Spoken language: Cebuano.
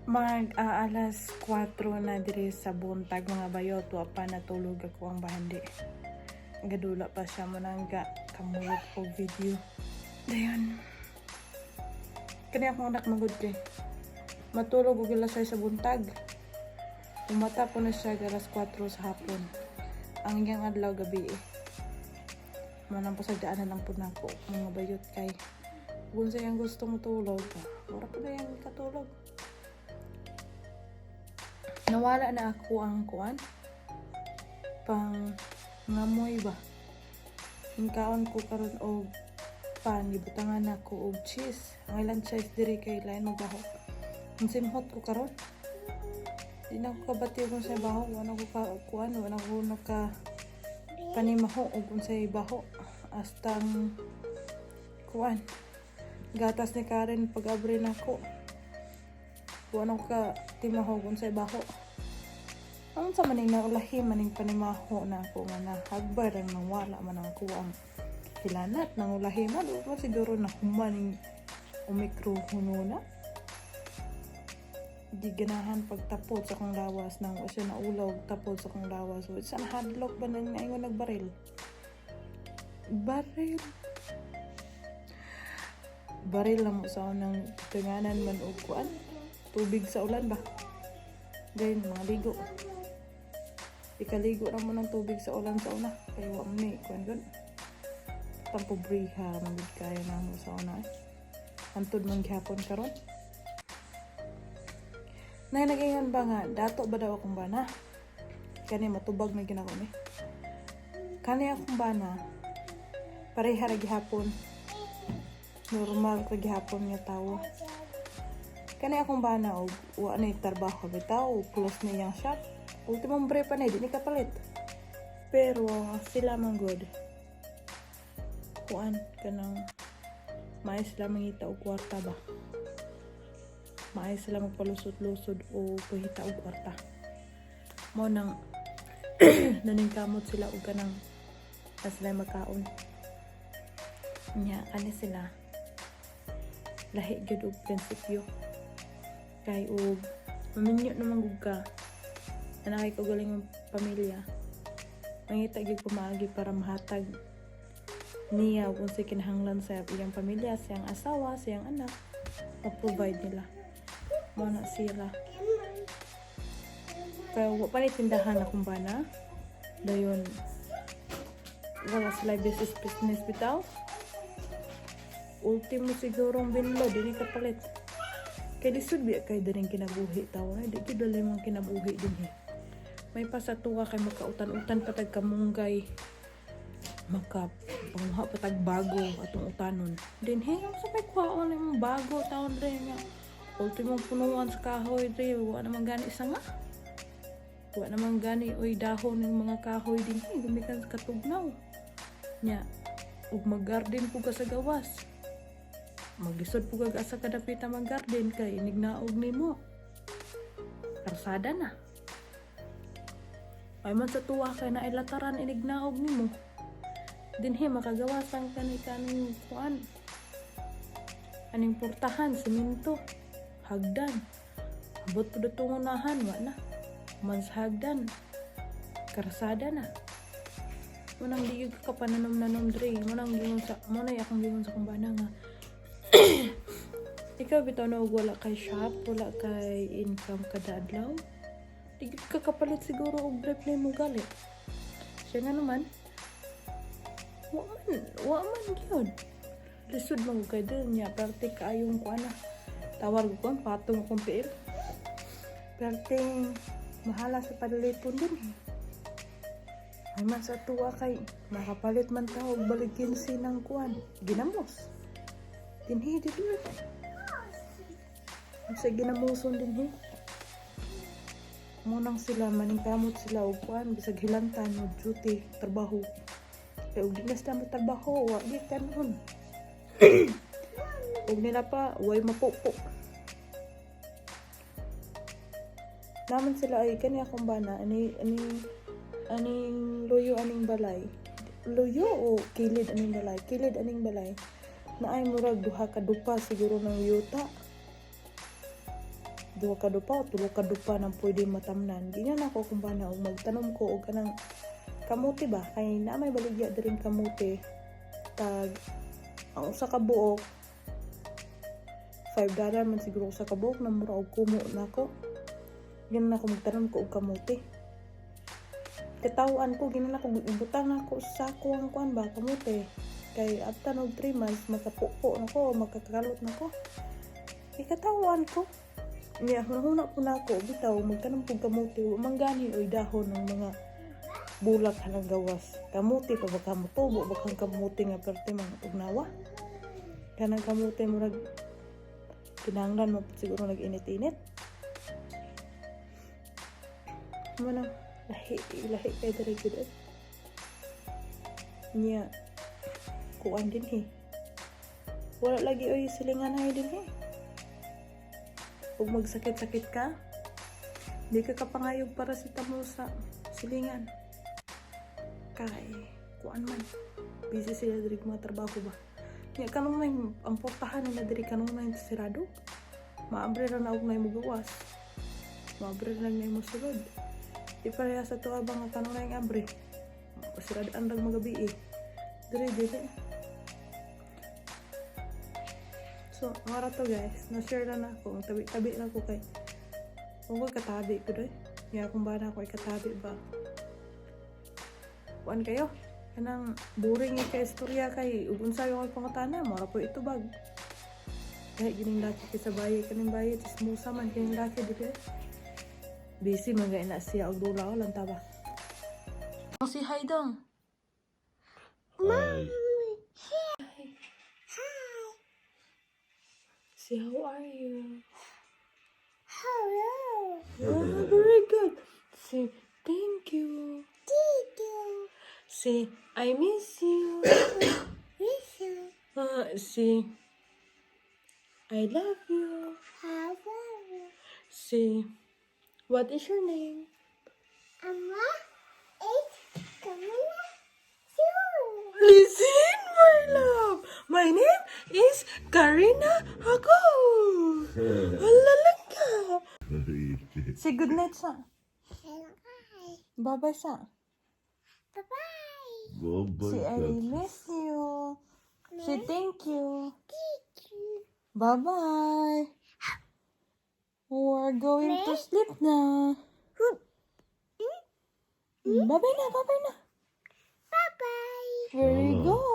Mag alas 4 na diri sa buntag, mga bayot, wa pa natulog ako ang bahandi. Gadula pa siya mo nang ga kamulot og video. Dayon. Kani akong anak magud kay matulog og alas 6 sa buntag. Umata po na siya alas 4 sa hapon. Ang iyang adlaw gabi eh. Mo nang pasadyaan na lang po nako, mga bayot, kay kung sa iyang gusto mo tulog, wala po na yang katulog. Nawala na ako ang kuan. Pang ngamoy ba? Inkaon ko karon og pan, gibutangan nako og cheese. Ang ilang cheese diri kay lain magbaho. Ang simhot ko karon. Di na ko kabati kung sa baho, wala ko ka kuan, wala ko naka panimaho og unsay baho. Hasta ang kuan. Gatas ni Karen pag-abri nako. Wala ko ka timaho kung unsay baho. Ang sa maning nalahi maning panimaho na ako nga nahagbay rang nawala man ang kuang hilanat nang ulahi man wa siguro na humaning umikro na di ganahan pagtapod sa akong lawas nang wa siya naulaw tapod sa akong lawas. Wa siya nahadlok ba nang naingon nagbaril baril baril lang mo sa unang tunganan man og kuan, tubig sa ulan ba. Then mga ligo, ikaligo ra mo ng tubig sa ulan sa una kay wa man ni kuan gud. Tang pobriha man gud kayo na mo sa una eh. Antod man gihapon karon. Nay nag-ingon ba nga dato ba daw akong bana? Kani matubag man ginako ni. Kani akong bana pareha ra gihapon. Normal ra gihapon nga tawo. Kani akong bana og wa na trabaho bitaw, close na iyang shop. Ultimong bre pa na di ni kapalit. Pero sila man good. Kuan kanang maay sila mangita og kwarta ba. Maay sila magpalusot-lusod o pahita og kwarta. Mo nang naningkamot sila og kanang na sila magkaon. Nya kani sila lahi gyud og prinsipyo. Kay og maminyo naman gud ka na kay kaugalingong pamilya. Mangita gyud pamaagi para mahatag niya kung sa kinahanglan sa iyang pamilya, siyang asawa, siyang anak, ma-provide nila. Mo na sila. Kaya wa pa ni tindahan akong bana. Dayon wala sila business business bitaw. Ultimo sigurong binlo, dili kapalit. Kay lisod biya kay diring kinabuhi tawo. Ay, di gyud dali mong kinabuhi dinhi. May pasatuwa kay makautan-utan patag kamunggay. Maka panguha patag bago atong utanon. Dinhi sa may kuhaon imong bago taon dre nga. Ultimo punuan sa kahoy dre, wa naman gani isa nga. Wa naman gani oy dahon ng mga kahoy dinhi gumikan sa katugnaw. Nya ug mag-garden po ka sa gawas. Maglisod po kag asa kadapita mag-garden kay inignaog nimo. Karsada na. Ay man sa tuwa kay na ilataran inignaog nimo. Dinhi makagawasan kani kaning kuan. Aning portahan, simento, hagdan. Abot po unahan, wa na. Man sa hagdan, karsada na. Munang di gyud ka pananom-nanom dre. Munang gingon sa mo na akong gingon sa kumbana nga. Ikaw bitaw na og wala kay shop, wala kay income kada adlaw. Di gyud ka kapalit siguro og brief nimo gali. Siya nga naman, wa man gyud. Lisod man gud kay diri niya, perti kaayong kuan na. Tawar ko patong akong tiil. Perting mahala sa palipon din eh. Ay man sa tuwa kay makapalit man ta og balik 15 ng kuan, ginamos. Dinhi dito. Sa ginamuson dinhi. Munang sila maningkamot sila og kuan bisag hilantan og duty trabaho. Kay og di na sila motrabaho, wa di kanon. Og nila pa way mapupo. Naman sila ay kani akong bana ani ani aning luyo aning balay. Luyo o kilid aning balay? Kilid aning balay. Na ay murag duha ka dupa siguro ng yuta. Duha ka dupa o tulo ka dupa nang pwede matamnan. Giingon nako akong bana og magtanom ko og kanang kamuti ba, kay naa may baligya diring kamuti. Tag ang usa ka buok, $5 man siguro usa ka buok na mura og kumo nako. Giingon nako magtanom ko og kamuti. Katawan ko, giingon nako ibutang nako sa sako ang kuan ba, kamuti. Kay after og 3 months makapupo nako, makakalot nako. Ikatawan ko. Niya, hunahuna po nako, bitaw, magtanom kog kamuti, wa man gani oy dahon ng mga bulak halang gawas. Kamuti pa ba ka motubo ba kang kamuti nga perti mga ugnawa? Kanang kamuti, murag kinahanglan mo siguro nag-init-init. Mo na lahi lahi kay diri gud eh. Niya kuan dinhi. Wala lagi oy silingan ay dinhi. Ug magsakit-sakit ka, di ka kapangayog paracetamol sa silingan. Kay kuan man, busy sila diri mga trabaho ba. Nya kanunay ang portahan nila diri kanunay sirado. Maabre ra na og nay mugawas. Maabre ra na mo sulod. Di pareha sa tuwa ba nga kanunay ang abre. Sirado ang magabi eh. Diri dili. So, ang ara to, guys, na-share na nako. Ang tabi-tabi na ko kay kung ko katabi ko doy. Nga kung ba na ako ay katabi ba. Kuan kayo. Kanang boring kay istorya kay ug unsa yung pangutana mo ra po ito bag. Kahit gining laki kay sa bayi, kaning bayi chismosa man kining laki dili. Busy man gay na siya og dula lang taba. Si hi dong. Hi. Say, how are you? Hello. Oh, very good. Say thank you. Thank you. Say, I miss you. Miss you. Say, I love you. How are you? Say, what is your name? Amma, eight, Camila, two. Listen, my love. My name is Karina Ako. Alalaka. Say good night sa. And I. Bye-bye sa. Bye-bye. Bye-bye. Say, I miss you. Say thank you. Thank you. Bye-bye. We're going to sleep na. Bye-bye na, bye-bye na. Bye-bye. Very Tama. good.